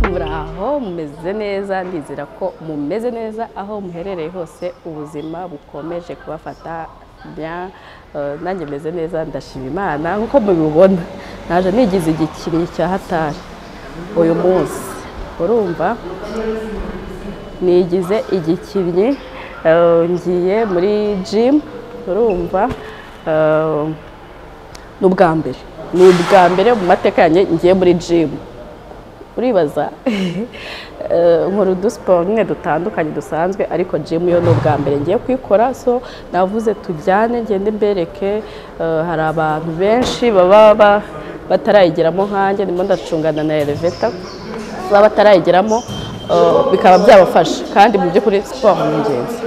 Muraho, mumeze neza? Ndizera ko mumeze neza aho muherereye hose, ubuzima bukomeje kubafata bien. Nanjye meze neza, ndashima Imana. Nkuko mubibona, naje nigize igikinnyi cya hatari uyu munsi. Urumva, nigize igikinnyi, ngiye muri gym. Urumva, ni ubwa mbere, ni ubwa mbere mu mateka yanjye ngiye muri gym. Uribaza, nkora udusiporo nyine dutandukanye dusanzwe, ariko gym yo ni ubwa mbere ngiye kuyikora. So navuze tujyane, ngende mbereke. Hari abantu benshi baba batarayigeramo nkanjye, ndimo ndacungana na elevator, baba batarayigeramo, bikaba byabafasha. Kandi mu by'ukuri siporo ni ingenzi.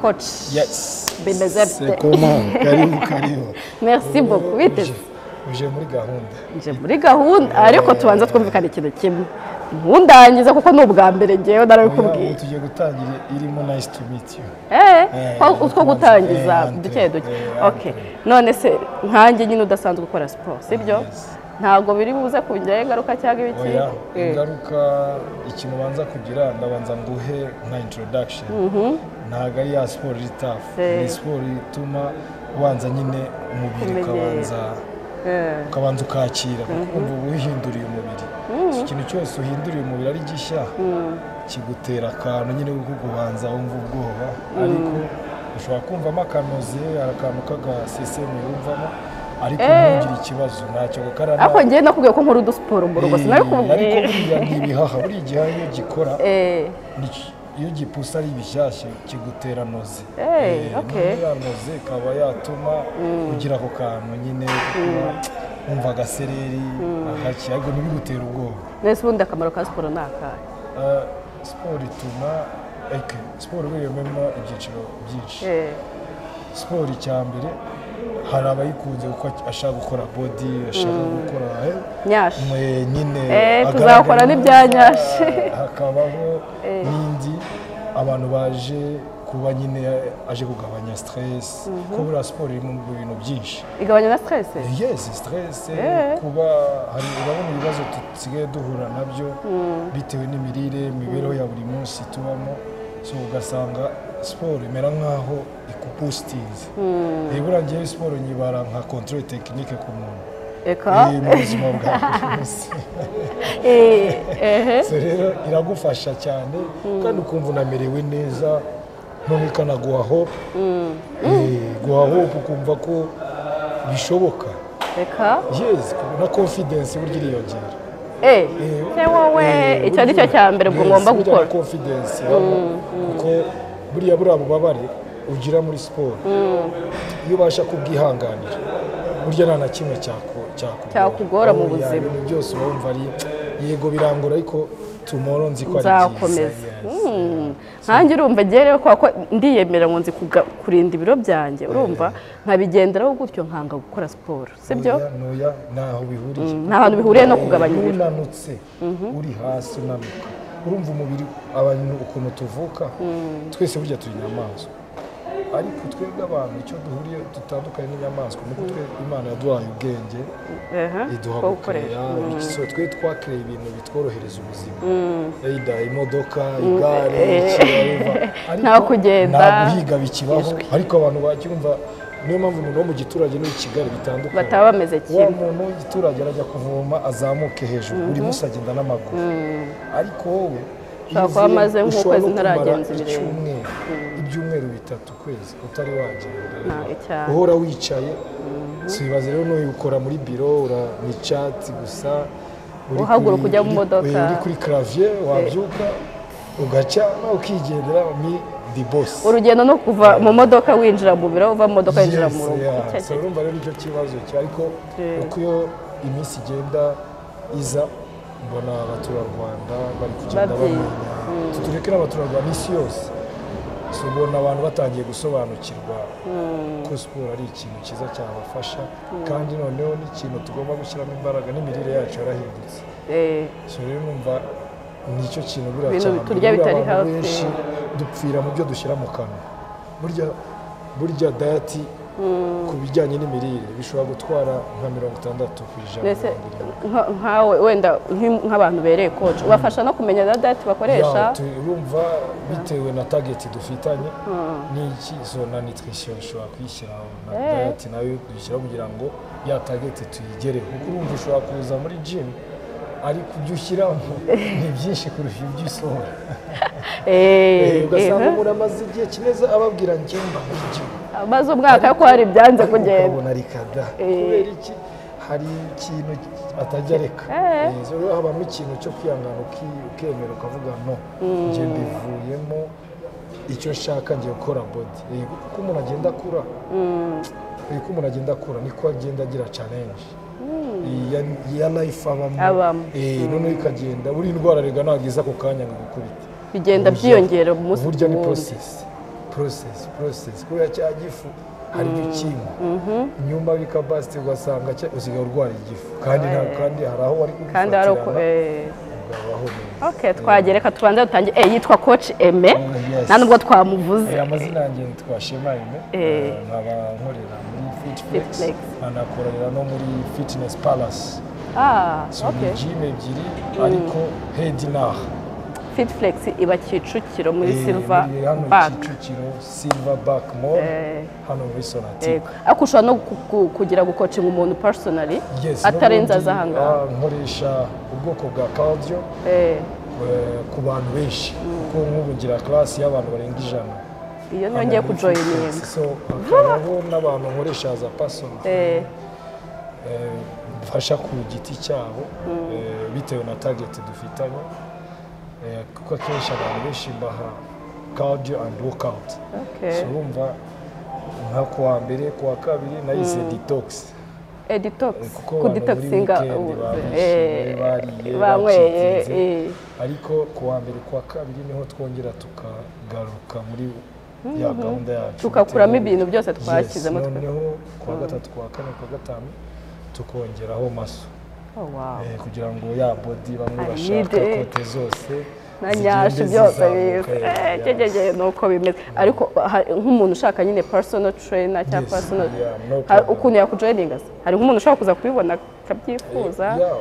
Coach. Yes. Bimeze C'est bite? comment? Karibu, karibu. Merci beaucoup. Bite? Uje muri gahunda. Nje muri gahunda, ariko tubanza twumvikana ikintu kimwe, ntundangize, kuko ni ubwa mbere ngewe, narabikubwiye. Oya, tugiye gutangira irimo "Nice to meet you". Utwo gutangiza duke duke. Okay, none se nkanjye nyine udasanzwe ukora siporo, sibyo? Yes. Ntabwo biri buze kungiraho ingaruka cyangwa ibiki? Oya, ingaruka ikintu ubanza kugira, ndabanza nguhe nka introduction. Ntabwo ari ya siporo iri tough. Ni siporo ituma ubanza nyine umubiri Kumenyera. ukabanza ukakira, kuko wumva uba uhinduriye umubiri. So, ikintu cyose uhinduriye umubiri ari gishya kigutera akantu nyine ko kubanza wumva ubwoba, ariko ushobora kumvamo akanoze, hari akantu k'agaseseme wumvamo, ariko ntugire ikibazo, ntacyo gukarana. Ariko ngewe nakubwiye ko nkora udusiporo mu rugo, Ariko sinabikubwiye. Buriya ni ibihaha, buriya igihaha iyo gikora, iyo gipusa ari bishyashya kigutera nausée. Noneho ya nausée ikaba yatuma ugira ako kantu nyine kuba wumva agasereri agaki, ariko ntibigutere ubwoba. Nese ubundi akamaro ka siporo ni akahe? Siporo ituma eke siporo irimo ibyiciro byinshi. Siporo icya mbere, hari abayikunze kuko ashaka gukora body, ashaka gukora Nyashi. Nyine Tuzakora agaragara n'ibya neza. Nyashi. Hakabaho n'indi abantu baje kuba nyine aje kugabanya stress, kuko buriya siporo iri mu bintu byinshi. Igabanya na stress? Yes, stress. Kuba hari, urabona ibibazo dusigaye duhura nabyo bitewe n'imirire, imibereho ya buri munsi tubamo, so ugasanga siporo imera nk'aho ikuboostinze. Buriya ngewe siporo nyibara nka contrôle technique ku muntu Eka. Mu buzima bwa buri munsi. Ehe. So rero iragufasha cyane, kandi ukumva unamerewe neza, none ikanaguha hope. Guha hope, ukumva ko bishoboka. Eka. Yes, na confidence burya iriyongera. Se wowe, icyo ni cyo cya mbere ubwo Yes, ngomba burya gukora. Na confidence ibamo, kuko buriya bubabare ugira muri siporo, iyo ubasha kubwihanganira, burya nta na kimwe cyakugora. Cyakugora mu Oya, buzima. Ibintu byose uba wumva ari yego birangora, ariko tomorrow nzi ko ari byiza. Nzakomeza. Yes. Nkanjye urumva ngewe rero, kubera ko ndiyemera ngo nzi kurinda ibiro byanjye, urumva nkabigenderaho gutyo, nkanga gukora siporo, sibyo? Oya, noya, ntaho bihuriye. Nta hantu bihuriye no kugabanya ibiro. Unanutse, uri hasi unanuka, urumva umubiri, abantu ukuntu tuvuka twese burya turi inyamaswa, ariko twebwe abantu icyo duhuriye dutandukanye n'inyamaswa ni uko twe Imana yaduhaye ubwenge, iduha bwo gukoresha. gukeya. So twe twakereye ibintu bitworohereza ubuzima, either imodoka, igare, iki, whatever. Ariko Nta kugenda. nta guhiga bikibaho, ariko abantu bacyumva. Niyo mpamvu umuntu wo mu giturage n'uw'i Kigali bitandukanye. Bataba bameze Wa kimwe. muntu w'igiturage arajya kuvoma, azamuke hejuru, buri munsi agenda n'amaguru, ariko wowe iyo Ushobora kuba uvuye, amaze ushobora nk'ukwezi no kumara ntaragenza ibirenge. icyumweru, ibyumweru 3, ukwezi utari wagenda, Cyane. uhora wicaye. Sibaze rero n'uyu ukora muri biro, ni chat gusa, uri Uhaguruka ujya mu modoka. Uri kuri clavier, wabyuka ugacyama ukigendera, ni the boss. Urugendo no kuva mu modoka winjira mu biro, uva mu modoka winjira mu Yes, rugo. yeah. Cya- So urumva rero icyo kibazo cyo, ariko uko iyo iminsi igenda iza, mbona abaturarwanda bari kugenda Babyiga. bamenya, tureke n'abaturarwanda, isi yose. So ubona abantu batangiye gusobanukirwa ko siporo ari ikintu cyiza cyabafasha, kandi noneho n'ikintu tugomba gushyiramo imbaraga, n'imirire yacu yarahindutse. So rero numva nicyo kintu buriya Ibintu cya mbere. turya Buriya bitari abantu healthy. benshi dupfira mu byo dushyira mu kanwa. Burya diet Ku bijyanye n'imirire bishobora gutwara nka 60%. Mbese nkawe wenda nk'abantu bereye coach, ubafasha no kumenya na diet bakoresha? Ya, urumva bitewe na target dufitanye n'iki, so na nutrition ushobora kuyishyiraho, na diet nayo dushyiraho kugira ngo ya target tuyigereho, kuko urumva ushobora kuza muri gym ariko ibyo ushyiramo ni byinshi kurusha ibyo usohora. Ugasanga umuntu amaze igihe kimeze ababwira njye mba muri gym, amaze umwaka ko hari ibyanze kugenda, ukabona rikada kubera iki? Hari ikintu atajya areka. So rero habamo ikintu cyo kwihangana, ukemera ukavuga no, njye mbivuyemo, icyo nshaka ngiye gukora body. Uko umuntu agenda akura, uko umuntu agenda akura niko agenda agira challenge ya life abamo. Abamo. Noneho ikagenda buri ndwara rega ntabwo iza ako kanya ngo igukubite. Bigenda byiyongera umunsi Burya ni ku wundi. process, process, process, kubera cya gifu hari ibyo ukinywa nyuma bikabasite, ugasanga usigaye urwara igifu kandi kandi hari aho wari Kandi hari uko kubifatirana ukabaho neza. Okay, twagere, reka tubanze dutange. Yitwa Coach Aime. Yes. Nta nubwo twamuvuze. Amazina yanjye nitwa Shema Aime. Nkaba nkorera muri Fit Flex, Flex. nkanakorera no muri Fitness Palace. So ni gym ebyiri ariko head naha. Fit Flex iba Kicukiro muri Silver Muri hano Back. Kicukiro, Silver Back Mall, hano muri Sonatube. Yego. Ariko ushobora no kugira gucoachinga umuntu personally Yes, atarenze n'ubundi, aza ahangaha? Nkoresha ubwoko bwa cardio ku bantu benshi, kuko nk'ubu ngira class y'abantu barenga 100. Iyo niyo ngiye Hano muri kujoininga. Fit Flex. So hakabaho n'abantu nkoresha za personal, mfasha ku giti cyabo, bitewe na target dufitanye, kuko akenshi abantu benshi mbaha cardio and workout. So urumva nka kuwa mbere, kuwa kabiri nayise detox. Detox. Kuko Ku abantu muri detoxinga weekend baba bishimye, bariye, banyweye, bacitse. Ariko kuwa mbere, kuwa kabiri niho twongera tukagaruka muri ya gahunda yacu, Tugakuramo ibintu byose Yes, twashyizemo noneho kuwa gatatu, kuwa kane, kuwa gatanu tukongeraho muscle. Oh, wow. Kugira ngo ya body bamwe I bashaka, need it. côte zose Na zigende nyashi byose zizamuka, biza. Yes. Cye nuko bimeze. Ariko nk'umuntu ushaka nyine personal trainer cyangwa Yes, personal, yeah, no hari problem. ukuntu yakujoininga se? Hari nk'umuntu ushobora kuza kubibona akabyifuza? Yeah,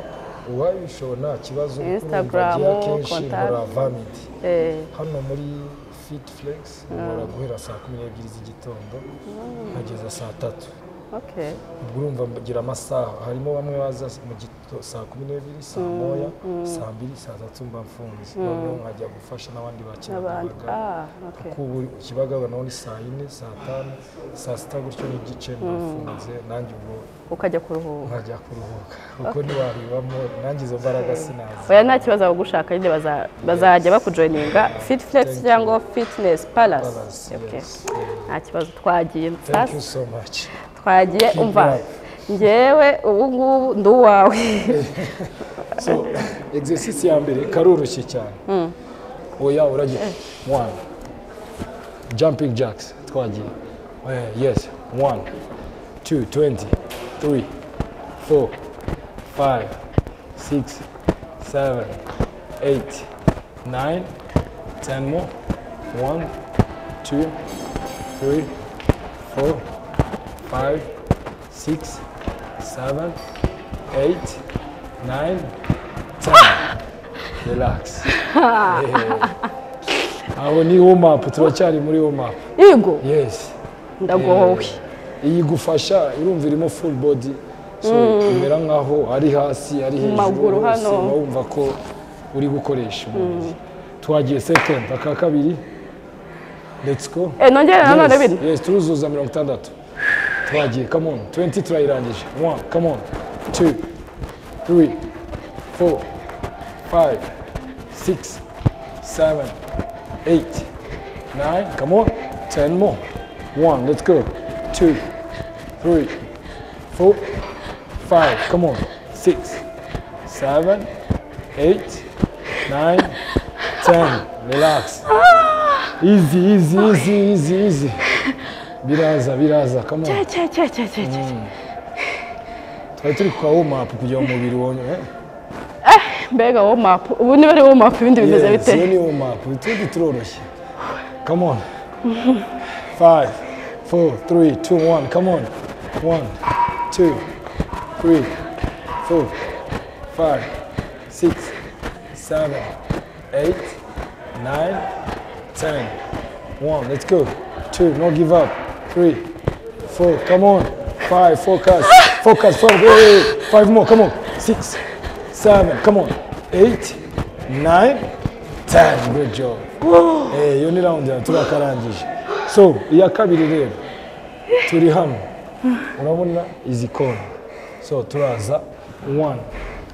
uwabishobora nta kibazo, kuko urumva Instagram, ngiye akenshi contact. nkora vamidi hano muri Fit Flex, nkora guhera saa 12 z'igitondo nkageza saa 3. Ubwo urumva ngira amasaha, harimo bamwe baza mu saa 12, saa 1, saa 2, saa 3 mba mfunze, noneho nkajya gufasha n'abandi N'abandi. bakibagabaga, kuko ubu Kibagabaga naho ni saa 4, saa 5, saa 6 gutyo n'igice mba mfunze nanjye, ubwo Ukajya kuruhuka. Nkajya kuruhuka kuko ntiwabibamo nanjye izo mbaraga sinazi. Oya, nta kibazo, abagushaka nyine bazajya bakujoininga Fit Flex Thank you. cyangwa Fitness Palace. Palace, Okay. yes. Nta kibazo, twagiye. Thank you so much. Twagiye. Keep Umva, up. njyewe ubu ngubu ndi uwawe. So exercice ya mbere karoroshye cyane. Oya, uragiye, one, jumping jacks, twagiye. Yes, one, two, 20, three, four, five, six, seven, eight, nine, 10 more. One, two, three, four, five, six, seven, eight, nine, 10. Relax. Aho ni warm up, turacyari muri warm up. Yego. Yes. Ndagowe. Iyi igufasha, urumva irimo full body, so imera nkaho ari hasi, ari hejuru, Maguru hose hano. uba wumva ko uri gukoresha umubiri. Twagiye second, aka kabiri, let's go. Nongere nanone Yes, bino? yes, turuzuza 60. Twagiye, come on, 20 turayirangije. One, come on, two, three, four, five, six, seven, eight, nine, come on, 10 more. One, let's go, two, three, four, five, come on, six, seven, eight, nine, 10. Relax. Easy, easy, easy, easy, easy. Biraza, biraza, come on. Cye cye cye cye cye cye. Twari turi kwa warm up kugira ngo umubiri wonye. Mbega warm up! Ubu niba ari warm up, ibindi bimeze Yes, bite? iyo ni warm up, utundi turoroshye. Come on. Five, four, 4, 3, 2, 1. Come on. 1, 2, 3, 4, 5, 6, 7, 8, 9, 10. 1. Let's go. 2. No give up. 3, 4. Come on. 5. Focus. Focus. 4. 8, 5 more. Come on. 6, 7. Come on. 8, 9, 10. Good job. Iyo ni round ya turakarangije. So, iya kabiri rero turi hano. Urabona izi kona. So turaza 1.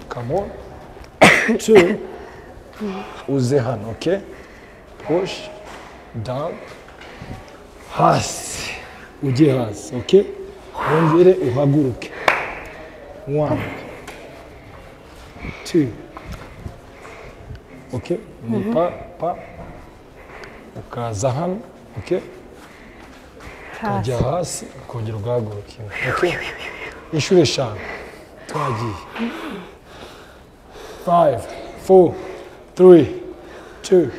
Come on. 2. Uze hano, okay? Push down. Hasi. Ujye hasi, okay? Wongere uhaguruke. 1 2. Okay? Ni pa pa. Ukaza hano, okay? Ukajya hasi, ukongera ugahaguruka. Okay? Inshuro 5. Twagiye. 5, 4, 3, 2,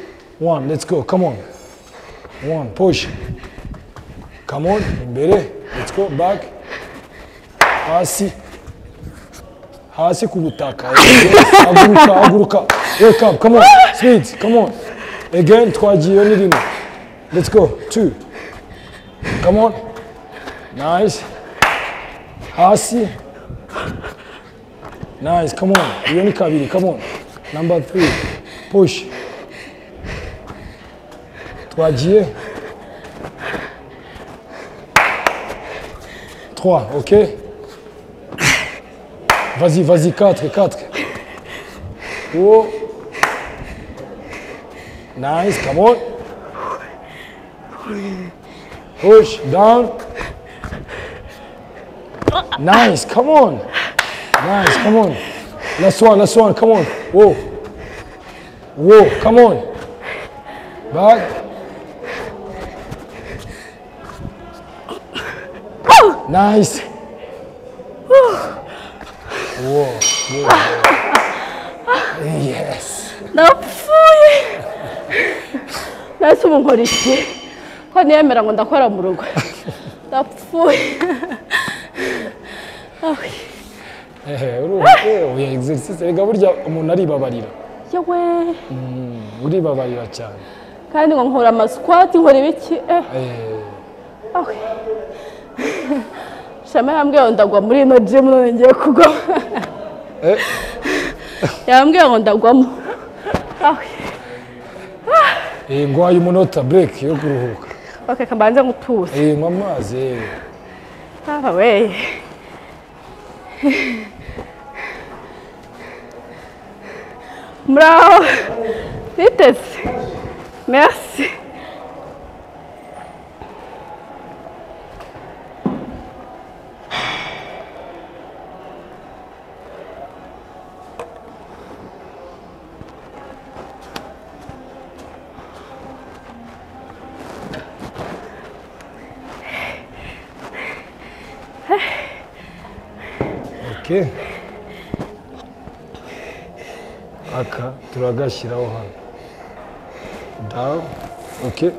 1. Let's go. Come on. 1. Push. Come on. Imbere. Let's go. Back. Hasi. Hasi ku butaka. Haguruka, haguruka. Wake up. Come on. Speed. Come on. Again, twagiye ni rimwe. Let's go. 2. Come on. Nice. Hasi. Nice. Come on. Iyo ni kabiri. Come on. Number 3. Push. Twagiye. 3. OK. Vas-y, vas-y. 4, 4. Oh. Nice, come on. Push, down. Nice, come on. Nice, come on. Last one, come on. Whoa. Whoa, come on. Back. Nice. Whoa, whoa, whoa. Yes. Napfuye. Nase ubu nkora iki? Ko niyemera ngo ndakora mu rugo. Ndapfuye. Urumva oya exercice rega burya umuntu aribabarira. Yewe. Uribabarira cyane. Kandi ngo nkora ama squat nkora ibiki Shama yambwiye ngo ndagwa muri ino gym none ngiye kugwa. Yambwiye ngo ndagwamo. Ngwaye umunota break yo kuruhuka. Okay, kambanze ngutuze. Nywa amazi. Ah we. Bravo. Vitesse. Merci. Okay. Aka turagashyiraho hano. Down. Okay.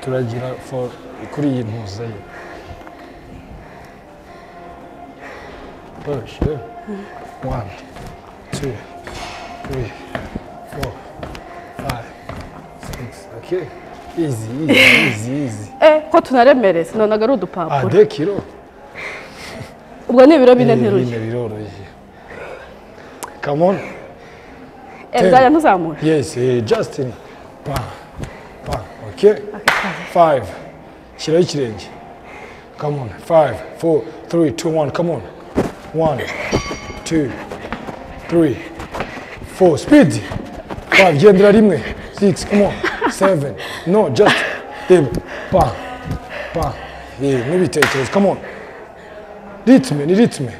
Turagira for kuri iyi ntuza ye. Push. 1 2 3 4 5 6. Okay. Easy, easy, easy, easy. Ko tunaremereye nonaga ari udupapuro. 2 kilo. Ubwo ni ibiro bine nteruye. Biroroshye. Come on. Nzajya ntuzamura. Yes, Justin. Pa, pa, okay. 5. Shyiraho ikirenge. Come on. 5, 4, 3, 2, 1. Come on. 1, 2, 3, 4. Speed. 5. Gendera rimwe. 6. Come on. 7. No, just. Pa, pa. Ntubitekereze. Come on. Ritme, ni ritme.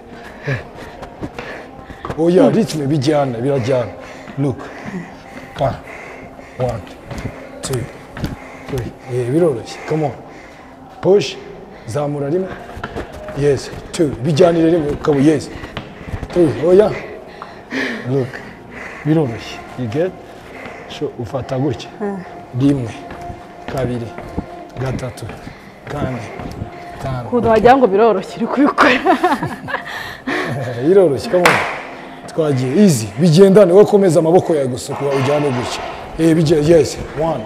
Oya, ritme bijyana, birajyana. Look. Pa. 1, 2, 3. Biroroshye. Come on. Push. Zamura rimwe. Yes. 2. Bijyanire rimwe. Kabo, yes. 3. Oya. Look. Biroroshye. You get? So, ufata gutya. 1, 2, 3, Kane, gatanu. Ukuntu wagira ngo biroroshye uri kubikora. Biroroshye, come on. Twagiye easy, bigendane, wowe komeza amaboko yawe gusa ujyane gutya. Bigende, yes. 1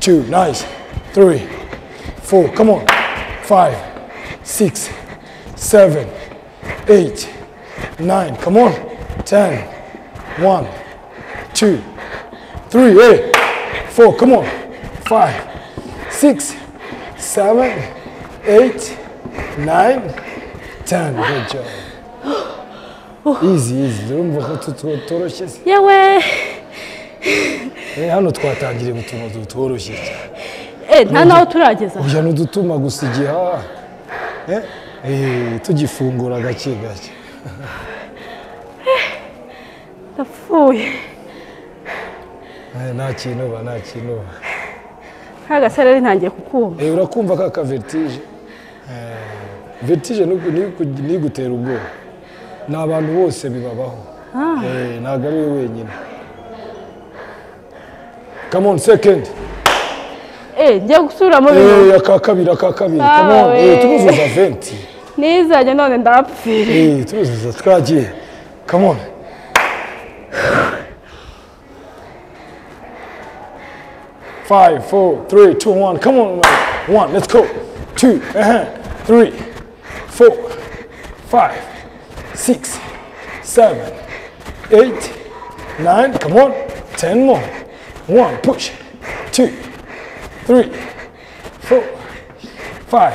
2, nice. 3 4, come on. 5 6 7 8 9, come on. 10 1 2 3, 8 4, come on. 5 6 7 8 9 10. Good job. Easy, easy. Urumva ko tutoroshye se? Yewe. Hano twatangiriye mu tuntu tutoroshye cyane. Nta naho turageza. Oya, n'udutuma gusa igihaha. Tugifungura gake gake. Ndapfuye. Nta kintu ba, nta kintu. Ka gasarari ntangiye kukumva. Urakumva ka vertige. Vertige ni gutera ubwoba. Ni abantu bose bibabaho. Ntabwo ari we wenyine. Come on, second. Ngiye gusubiramo bibiri. Aka kabiri, aka kabiri. Come on. Tuzuza 20. Nizajya none ndapfira. Tuzuza twagiye. Come on. 5 4 3 2 1. Come on, man. 1, let's go. 2 3 4 5 6 7 8 9. Come on. 10 more. 1, push. 2 3 4 5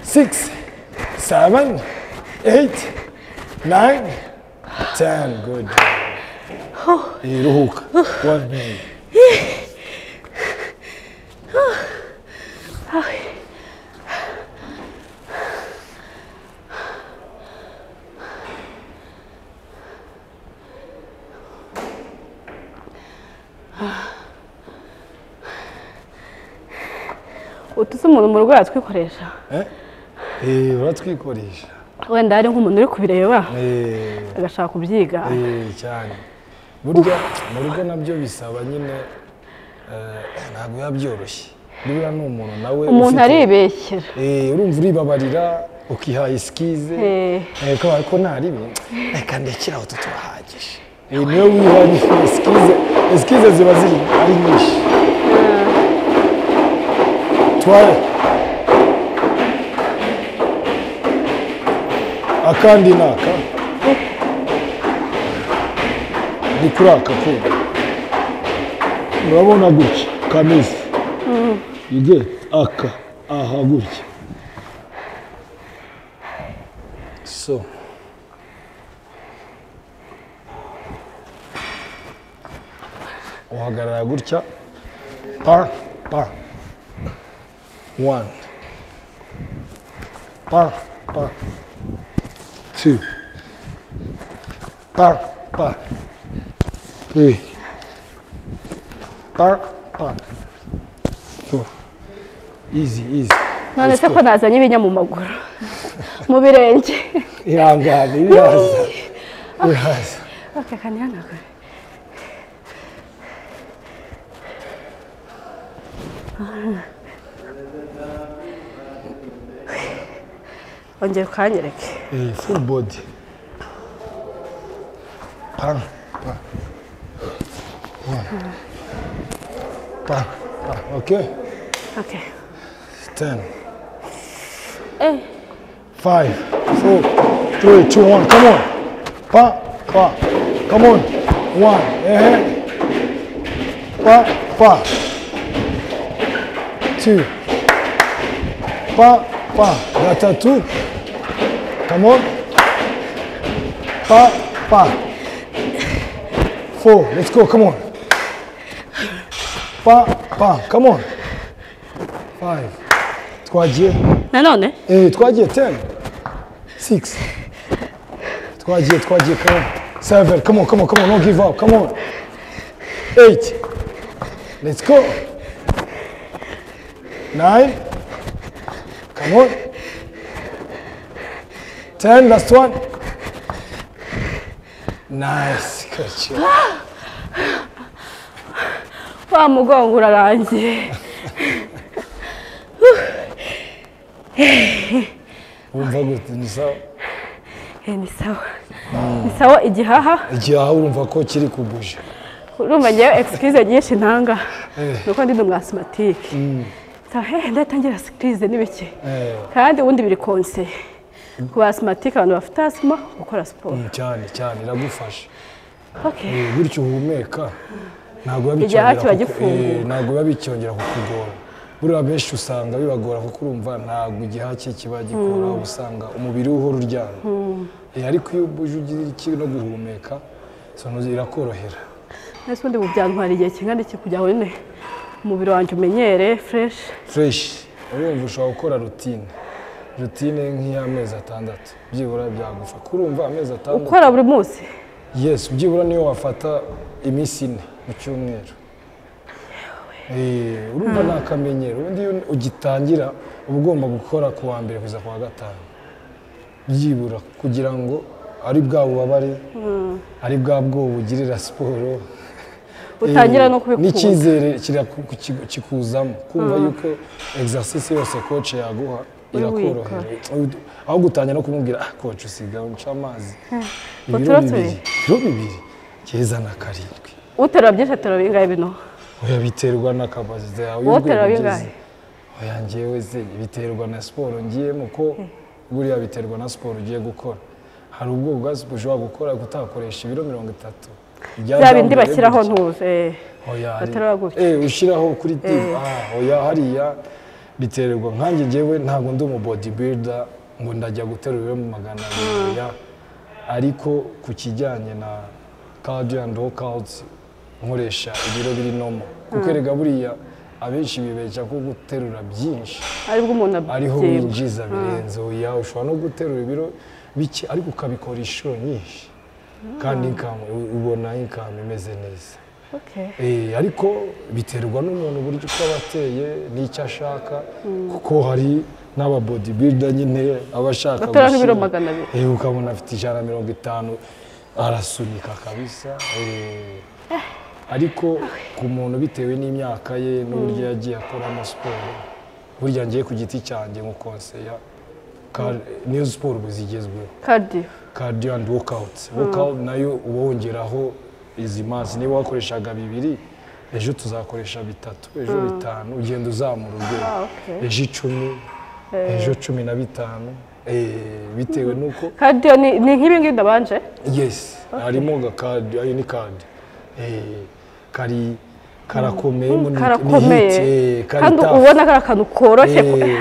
6 7 8 9 10. Good. Iruhuka. 1 minute. Utuze umuntu mu rugo yatwikoresha. Uratwikoresha. Wenda ari nk'umuntu uri kubireba agashaka kubyiga. Cyane. Burya mu rugo nabyo bisaba nyine, ntabwo biba byoroshye. Buriya ni umuntu nawe umuntu aribeshyera. Urumva uribabarira ukihaye iskize. Ko ntaribi. Reka ndekere aho turahagije. Niyo wihaye iskize, iskize ziba ziri ari nyinshi. Akandi naka ni kuri aka kuma urabona gutya kameze you get aka aha gutya. So uhagarara gutya pa pa 1 pa pa 2 pa pa 3 pa pa 4. Easy, easy. None se ko nazanye ibinya mu maguru mu birenge. Ihangane, biraza. Biraza. Okay, kanihanagure. Ongera ukanyereke. Full body. Pa pa 1 pa pa. Okay? Okay. 10 5 4 3 2 1. Come on. Pa pa. Come on. 1. Pa pa. 2 Pa pa. Gatatu. Come on. Pa pa. 4. Let's go. Come on. Pa pa. Come on. 5. Twagiye. Nanone? Twagiye 10. 6. Twagiye, twagiye. Come on. 7. Come on, come on, come on. Don't give up. Come on. 8. Let's go. 9. Come on. 10. Last one. Nice. Good job. Wa mugongo urarangiye. Wumva gute? Ni sawa? Ni sawa. Ni sawa igihaha. Igihaha urumva ko kiri kubuje. Urumva ngewe excuse nyinshi ntanga. Nuko ndi umu asthmatique. Sawa ndatangira crise n'ibiki. Kandi ubundi biri conseil. Ku asthmatique, abantu bafite asthma, gukora siporo. Cyane cyane iragufasha. Okay. Gutyo uhumeka ntabwo biba bicyongera kukugora. Buriya benshi usanga bibagora kuko urumva ntabwo igihaha kiba gikora, usanga umubiri uhora uryana. Ariko iyo uje ugira iki no guhumeka, irakorohera. Ese ubundi byantwara igihe kingana iki kugira ngo nyine umubiri wanjye umenyere fresh? Fresh. Urumva ushobora gukora routine. Routine nk'iy'amezi 6 byibura byagufa. Kurumva amezi 6. Ukora buri munsi? Yes, byibura niyo wafata iminsi 4 mu cyumweru. Urumva ni akamenyero. Ubundi iyo ugitangira uba ugomba gukora ku wa mbere kugeza ku wa 5. Byibura kugira ngo ari bwa bubabare, ari bwa bwoba ugirira siporo, utangira no kubikunda. N'icyizere kikuzamo, kumva yuko exercice yose coach yaguha irakorohera. Aho gutangira no kumubwira coach usiga unca amazi. Ibiro 2 keza na 7. Uterura byinshi aterura bingahe bino? Oya biterwa na capacity yawe. Uterura bingahe? Oya njyewe se biterwa na siporo ngiyemo, ko buriya biterwa na siporo ugiye gukora. Hari ubwo bwa siporo ushobora gukora kutakoresha ibiro 30. Bya bindi bashyiraho ntuze. Oya baterura gutya. Ushyiraho kuri tip. Oya hariya biterwa. Nkanjye njyewe ntabwo ndi umu bodybuilder ngo ndajya guterura ibiro 200. Ariko ku kijyanye na cardio and workouts nkoresha ibiro biri normal. Kuko erega buriya abenshi bibeshya ko guterura byinshi aribwo umuntu ariho winjiza birenze. Oya ushobora no guterura ibiro bike ariko ukabikora inshuro nyinshi kandi ubona income imeze neza. Okay. Ariko biterwa n'umuntu uburyo uko abateye n'icyo ashaka, kuko hari n'aba bodybuilder nyine abashaka guterura ibiro 200. Ukabona afite 150 arasunika kabisa. Ariko ku muntu bitewe n'imyaka ye n'uburyo yagiye akoramo siporo, burya ngiye ku giti cyanjye mu conseil niyo siporo zigezweho. Cardio and workout. Workout nayo ubongeraho izi mazi, niba wakoreshaga 2 ejo tuzakoresha 3, ejo 5, ugenda uzamura urwego. Ejo 10, ejo 15, bitewe nuko cardio ni nk'ibi ngibi ndabanje. Yes, harimo ga cardio, ayo ni cardio. Kari karakomeye, karakomeye kandi ubona kari akantu koroshye.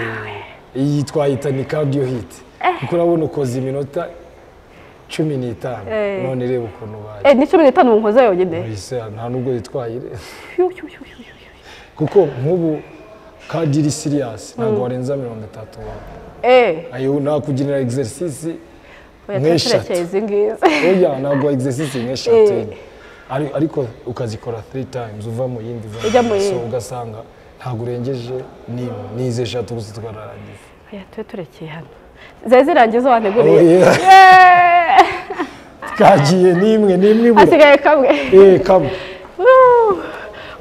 Iyi twayita ni cardio hit. Kuko urabona ukoze iminota 15 none reba ukuntu baje. Ni 15 nkoze yonyine. Nta nubwo yitwaye. Kuko nk'ubu cardio iri serious ntabwo warenza 30 wawe. Ayo nakugira exercice nk'eshatu. Oya ntabwo exercice nk'eshatu. Ariko ukazikora 3 times uva mu yindi so ugasanga ntabwo urengeje n'izi 3 gusa twararangiza. Oya twe turekeye hano. Zari zirangiza wanteguriye. Twagiye n'imwe ibura. Hasigaye kamwe. Kamwe.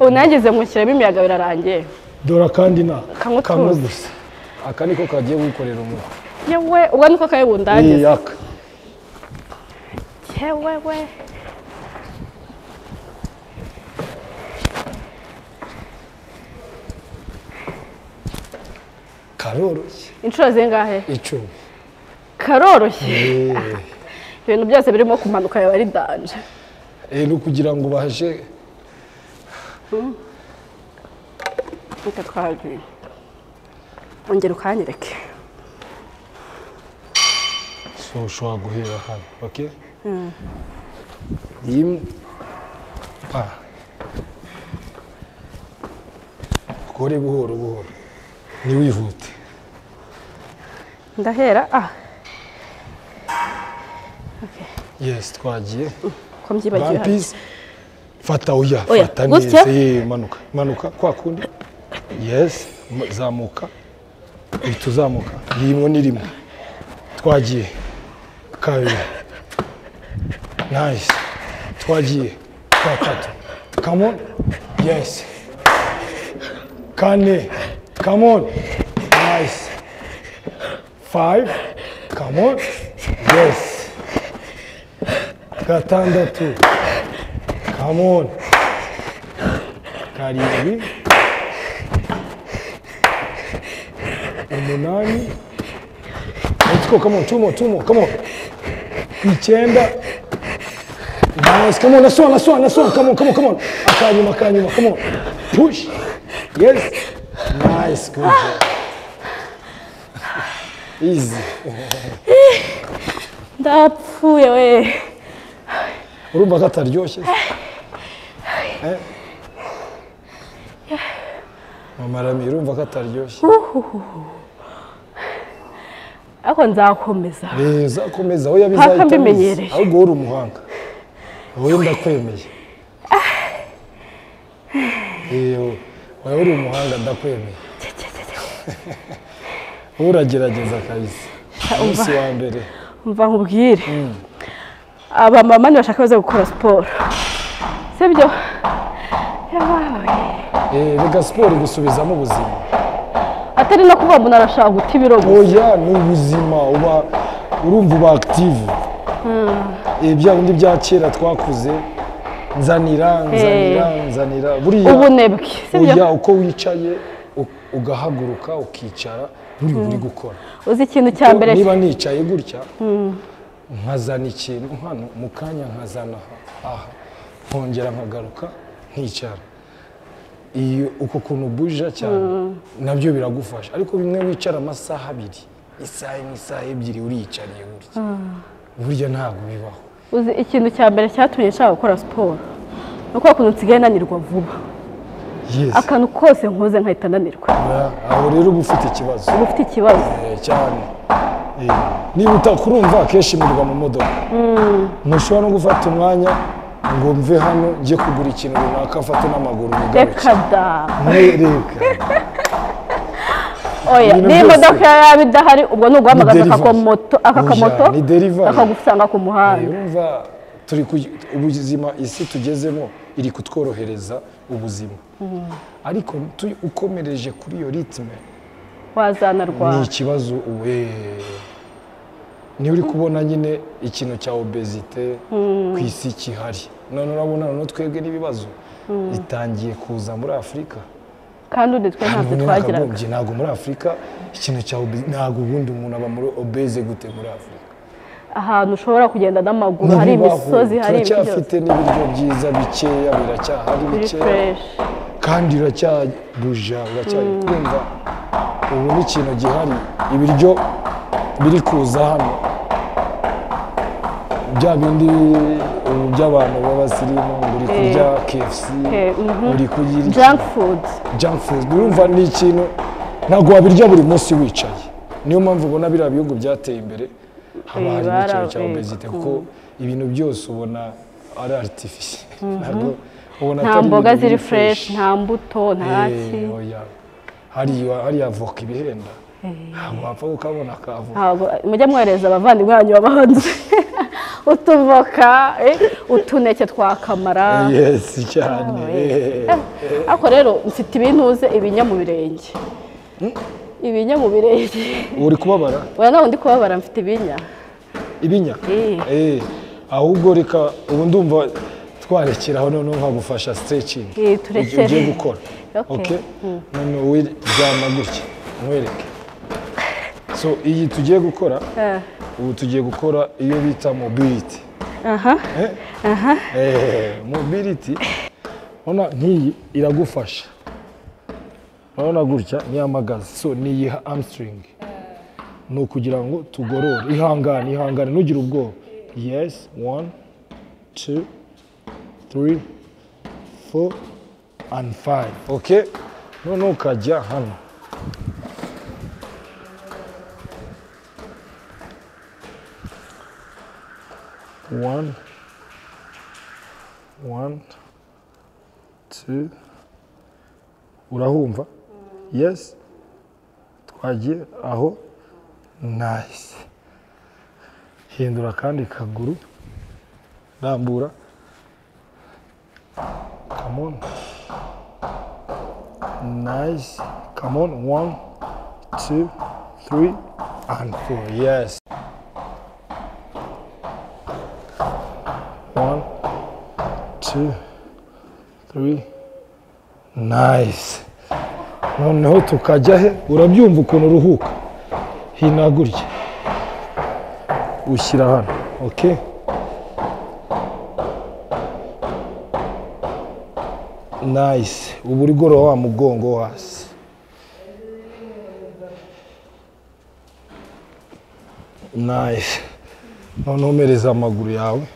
Ubu nangize mushyiramo imiyaga birarangiye. Dora kandi na kamwe gusa. Aka niko kagiye gukorera umuntu. Yewe ubwo niko kaye bundangiza. Aka. Yewe we. Karoroshye. Inshuro zingahe? 10. Karoroshye. Ibintu byose birimo kumanuka yaba ari danger. No kugira ngo baje. Reka twagiye. Ongera ukanyereke. So ushobora guhera hano, okay? Rimwe. Pa. Ukore buhoro buhoro. Ntiwihute. Ndahera ah. Okay. Yes, twagiye. Ko mbyibagiwe. Fata oya, fata neza. Manuka, manuka kwa kundi. Yes, zamuka. Tuzamuka. Rimwe ni rimwe. Twagiye. Kabiri. Nice. Twagiye. Gatatu. Come on. Yes. Kane. Come on. Nice. 5, come on, yes, 6, come on, 7, 8, let's go, come on, 2 more, 2 more, come on, 9, nice, come on, last one, last one, last one, come on, come on, come on, akanyuma, akanyuma, come on, push, yes, nice, good job. Easy. Ndapfuye we. Urumva ko ataryoshye? Mama Rami, urumva ko ataryoshye? Ariko nzakomeza. Uzakomeza, oya bizahita bimenyereye. Ahubwo uri umuhanga. Wowe ndakwemeye. Oya uri umuhanga ndakwemeye. Uragerageza kabisa. Umunsi wa mbere. Umva nkubwire. Aba mama ntibashaka baza gukora siporo. Sibyo? Rega siporo igusubizamo ubuzima. Atari no kuvuga umuntu arashaka guta ibiro gusa. Oya ni ubuzima, uba urumva uba active. Bya bindi bya kera twakuze nzanira nzanira nzanira buriya ubunebwe. Sibyo? Oya uko wicaye ugahaguruka ukicara buri buri gukora. Uzi ikintu cya mbere niba nicaye gutya nkazana ikintu hano mu kanya nkazana aha nkongera nkagaruka nkicara, iyo uko kuntu buja cyane nabyo biragufasha. Ariko bimwe wicara amasaha abiri, isaha imwe, isaha ebyiri uriyicariye gutya, burya ntabwo bibaho. Uzi ikintu cya mbere cyatumye nshaka gukora siporo ni uko ukuntu nsigaye nanirwa vuba. Akantu kose nkoze nkahita nanirwa. Aho rero uba ufite ikibazo. Uba ufite ikibazo cyane. Niba utakurumva akenshi murirwa mu modoka, ntushobora no gufata umwanya ngo mve hano njye kugura ikintu runaka mfate n'amaguru nigaruke. Reka da. Reka. Oya, niba imodoka yaba idahari ubwo ni uguhamagaza akakamoto akagusanga ku muhanda. Urumva turi ubuzima isi tugezemo iri kutworohereza ubuzima, ariko ukomereje kuri iyo ritme wazanarwara. Ni ikibazo. Niba uri kubona nyine ikintu cya obezite ku isi kihari, none urabona none twebwe n'ibibazo bitangiye kuza muri Afurika. Kandi undi twe ntabwo twagiraga. Ntabwo muri Afurika ikintu cya obezite, ntabwo ubundi umuntu aba muri obeze gute muri Afurika? Ahantu ushobora kugenda n'amaguru, hari imisozi, hari ibyo. Turacyafite n'ibiryo byiza bikeya, biracyahari bikeya, kandi uracyabuja, uracyakumva ubu ni ikintu gihari. Ibiryo biri kuza hano bya bindi by'abantu b'abasirimu, uri kurya KFC, uri kurya junk food. Junk food urumva ni ikintu ntabwo wabirya buri munsi wicaye. Niyo mpamvu ubona biriya bihugu byateye imbere haba harimo ikintu cya obezite, kuko ibintu byose ubona ari artificial. Nta mboga ziri fresh, nta mbuto, nta ki. Hariya avoka ibihenda, ntabwo wapfa kukabona akavoka. Mujye mwohereza abavandimwe banyu baba hanze utuvoka, utuneke twa kamara. Yes cyane. Ariko rero mfite ibintuze ibinya mu birenge. Ibinya mu birenge. Uri kubabara? Oya ntabwo ndi kubabara, mfite ibinya. Ibinya? Ahubwo reka ubu ndumva twarekeraho noneho nkagufasha stretching. Turekere. Ugiye gukora. Okay. None wowe ryama gutya nkwereke. So iyi tugiye gukora, ubu tugiye gukora iyo bita mobility. Mobility urabona nk'iyi iragufasha. Urabona gutya niyamagaze. So ni hamstring. Ni ukugira ngo tugorore. Ihangane, ihangane, ntugire ubwoba. Yes, 1 2 3 4 and 5. Okay? Noneho ukajya hano. One, 1 2, urahumva? Yes, twagiye aho. Nice. Hindura kandi kaguru, rambura. Come on. Nice. Come on. 1 2 3 and 4. Yes. 1, 2, 3. Nice. Noneho tukajya he? Urabyumva ukuntu uruhuka. Hina gutya. Ushyira hano. Okay. Nice. Ubu uri goroha wa mugongo hasi. Nice. Noneho umereza amaguru yawe.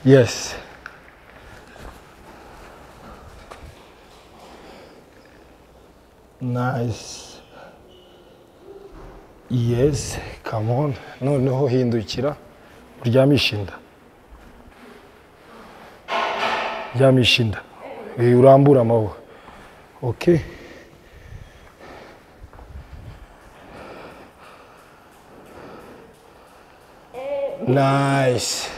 Yes. Nice. Yes, come on. Noneho hindukira uryamisha inda. Ryamisha inda. Urambura amaboko. Okay. Nice.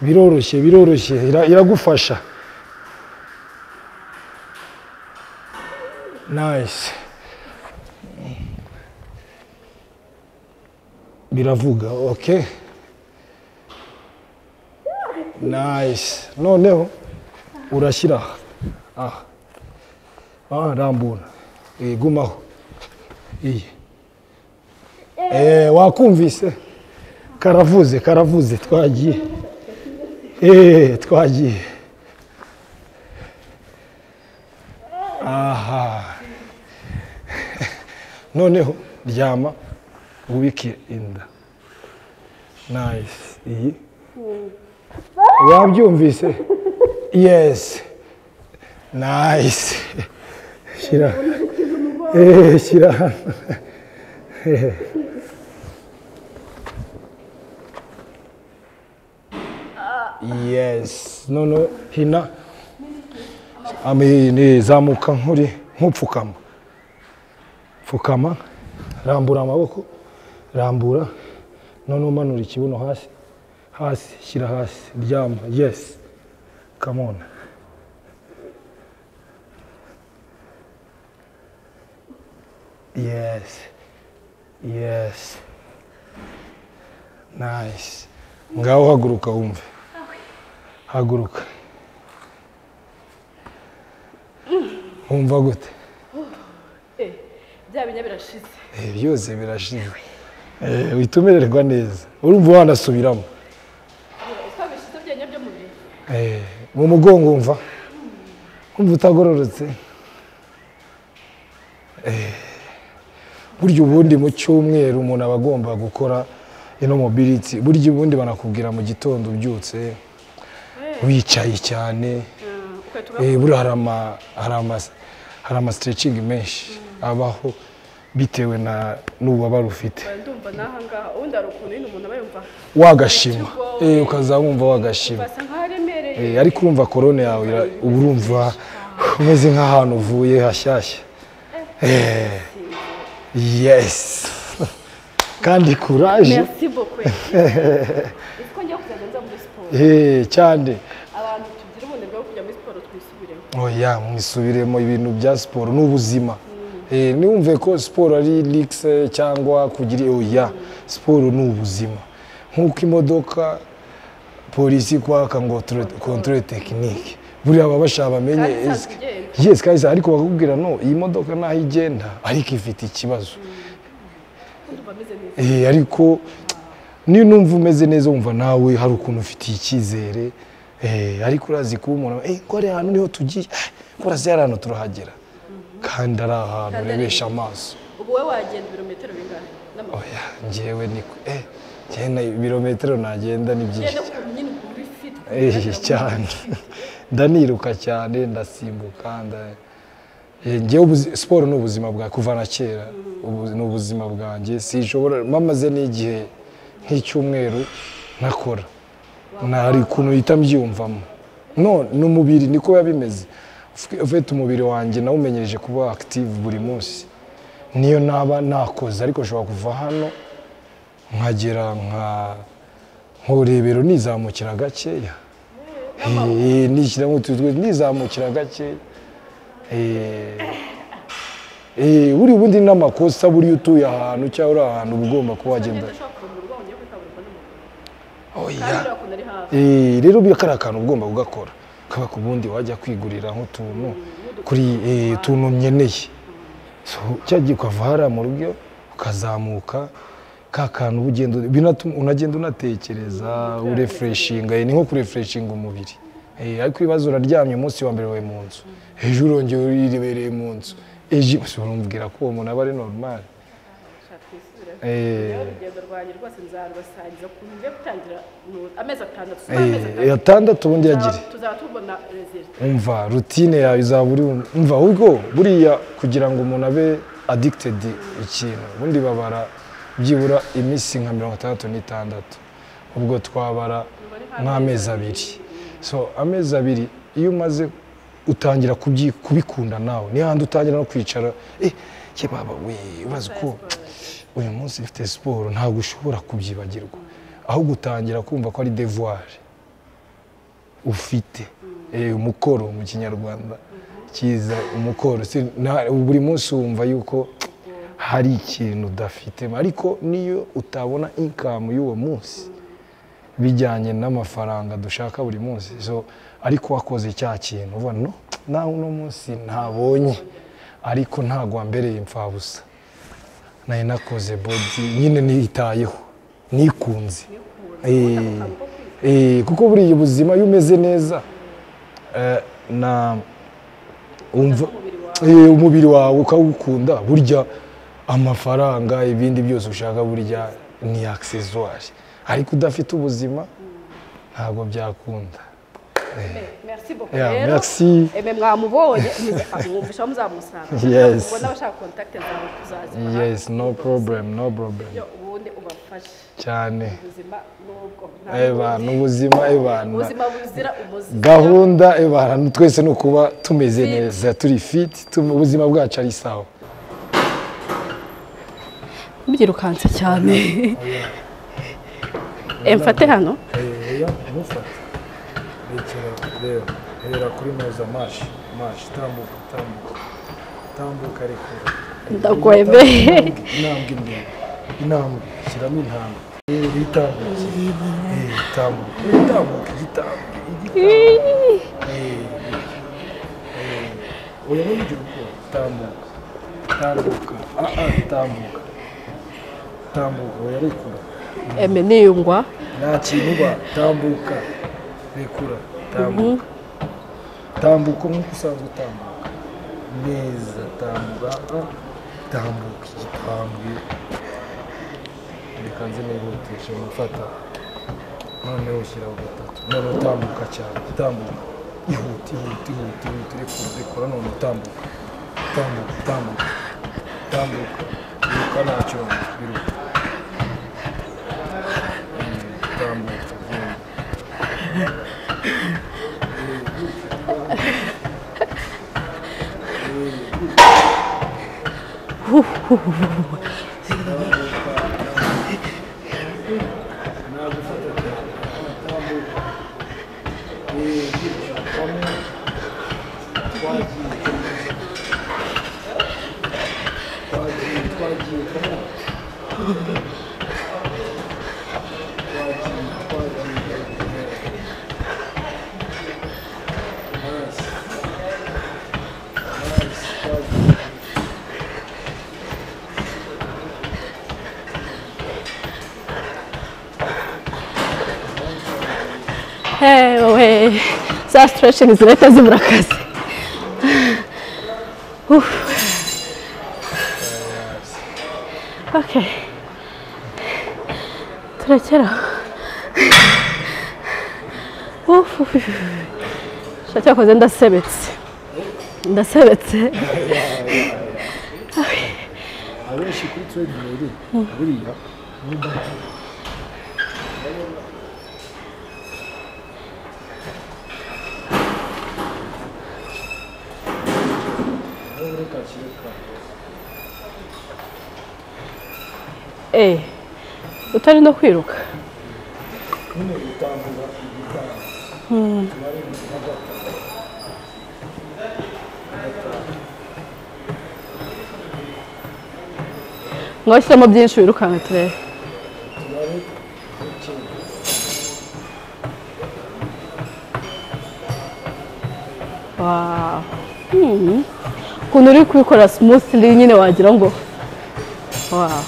Biroroshye, biroroshye, iragufasha. Nice. Biravuga, okay. Nice. Noneho urashyira aha. Ah, rambura. Gumaho. Iyi. Wakumvise? Karavuze, karavuze, twagiye. Twagiye. Aha. Noneho ryama ubike inda. Nice. Iyi. Wabyumvise? Yes. Nice. Shyira. Shyira. Yes. No, hina. Ni zamuka nkuri nkupfukama. Pfukama, rambura amaboko, rambura. Noneho umanura ikibuno hasi. Hasi, shyira hasi, ryama. Yes. Come on. Yes. Yes. Nice. Ngaho haguruka wumve. Haguruka. Wumva gute? Bya binya birashize. Byose birashize. Witumererwa neza. Urumva wanasubiramo. Twabishize byanya byo mubiri. Mu mugongo wumva. Wumva utagororotse. Burya ubundi mu cyumweru umuntu aba agomba gukora ino mobility. Burya ubundi banakubwira mu gitondo ubyutse wicaye cyane. Buriya hari ama stretching menshi abaho bitewe na n'ububabare ufite. Ndumva naha ngaha ubundi hari ukuntu nyine umuntu aba yumva wagashima, ukazamwumva wagashima, ariko urumva korone yawe urumva umeze nk'ahantu uvuye hashyashya. Yes. Kandi courage. Merci beaucoup. Iko ngiye kuzajya nza muri siporo. Cyane. Abantu tugira ubunebwe bwo kujya muri siporo twisubiremo. Oya, mwisubiremo ibintu bya siporo n'ubuzima. Niwumve ko siporo ari luxe cyangwa kugira oya, siporo ni ubuzima. Nkuko imodoka polisi kwaka ngo contrôle technique. Buriya baba bashaka bamenye yes kandi ariko bakubwira no iyi modoka naho igenda ariko ifite ikibazo. Ariko niyo numva umeze neza wumva nawe hari ukuntu ufitiye icyizere, ariko urazi kuba umuntu ko ari ahantu niho tugiye, ko urazi ari ahantu turahagera kandi ari ahantu urebesha amaso. Ubu wowe wagenda ibirometero bingahe? Oya, njyewe niko njyewe ibirometero nagenda ni byinshi cyane. Ndaniruka cyane, ndasimbuka, njyewe siporo ni ubuzima bwa kuva na kera, ni ubuzima bwanjye. Sinshobora mamaze n'igihe nk'icyumweru ntakora, hari ukuntu uhita mbyiyumvamo. No n'umubiri niko biba bimeze. Ufite umubiri wanjye nawumenyereje kuba active buri munsi, niyo naba nakoze ariko nshobora kuva hano nkagera nka nkurebero nizamukira gakeya. Nishyiramo ututwe nizamukira gakeya. Buri bundi n'amakosa buri utuye ahantu cyangwa uri ahantu ugomba kuba wagenda. Oya. Rero biri akantu ugomba kugakora. Kaba kubundi wajya kwigurira nk'utuntu kuri utuntu nkeneye. So cyagiye ukava hariya mu rugo ukazamuka ka kantu ugenda unagenda unatekereza urefreshinga, ni nko kurefreshinga umubiri. Ariko ibibazo uraryamye umunsi wa mbere wawe mu nzu, ejo urongeye uribereye mu nzu, ejo urumvira ko uwo muntu aba ari normal. Urugendo rwanjye rwose nzarubasangiza ku ngiye gutangira amezi atandatu. Atandatu ubundi yagire tuzaba tubona result. Umva routine yawe izaba uri umva ubwo buriya kugira ngo umuntu abe addicted ikintu ubundi babara byibura iminsi nka 66, ubwo twabara nk'amezi abiri. So amezi abiri iyo umaze utangira kubikunda nawe ni handi utangira no kwicara baba we urazi ko uyu munsi mfite siporo, ntabwo ushobora kubyibagirwa, ahubwo utangira kumva ko ari devoir ufite, umukoro mu Kinyarwanda kiza umukoro. Buri munsi wumva yuko hari ikintu udafite, ariko niyo utabona income y'uwo munsi bijyanye n'amafaranga dushaka buri munsi, so ariko wakoze cya kintu uvuga no nawe uno munsi ntabonye, ariko ntago wambereye imfabusa, nari nakoze body nyine nitayeho nikunze. Kuko buriya ubuzima iyo umeze neza na umva umubiri wawe ukawukunda, burya amafaranga ibindi byose ushaka burya ni accessoire, ariko udafite ubuzima ntabwo byakunda. Merci beaucoup. Merci. Eme mwamubonye mwumvisha muzamusanga. Yes. Ubona abashaka contact zawe tuzazibaha. Yes, no problem, no problem. Yo ubundi ubafashe. Cyane. Ubuzima nubwo. Eba n'ubuzima ebana. Ubuzima buzira umuze. Gahunda ebana twese no kuba tumeze neza, turi fit, ubuzima bwacu ari sawa. Mbyirukanse cyane. Emfate hano. Oya, mufate. Rekera, reba kuri noza mashi, mashi, tambuka, tambuka, tambuka rekura. Ndakwemeye. Intambwe imbere, intambwe, shyiramo intambwe. Itambuke, tambuka, itambuka, igitambuke, igitambuke. Oya ntugire ubwoba, tambuka, tambuka, tambuka, tambuka, oya rekura. Eme niyungwa. Nta kintu uba, tambuka. Rekura, tambuka, tambuka nk'uko usanzwe utambuka neza, tambuka, tambuka igitambwe, reka nze nihutishe gufata, noneho ushyiraho gatatu, noneho utambuka cyane, tambuka, ihute, ihute, ihute, ihute, rekura, rekura, none utambuka, tambuka, tambuka, tambuka, biruka ntacyo, biruka, tambuka, genda. Hey, za stretching zirahita zibura akazi. Okay, turekera. Cyakoze ndasebetse, ndasebetse. Abenshi kuri treadmill buriya Utari no kwiruka. Ngaho shyiramo byinshi wirukanka turebe. Wow. Ukuntu uri kubikora smoothly nyine wagira ngo wow.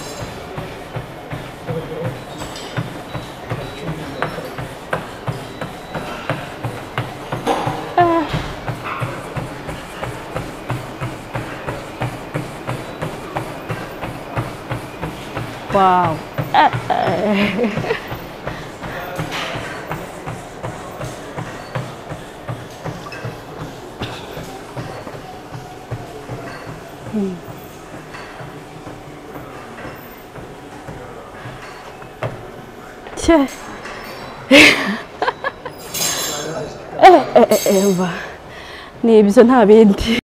Wow. Ni ibyo nta bindi.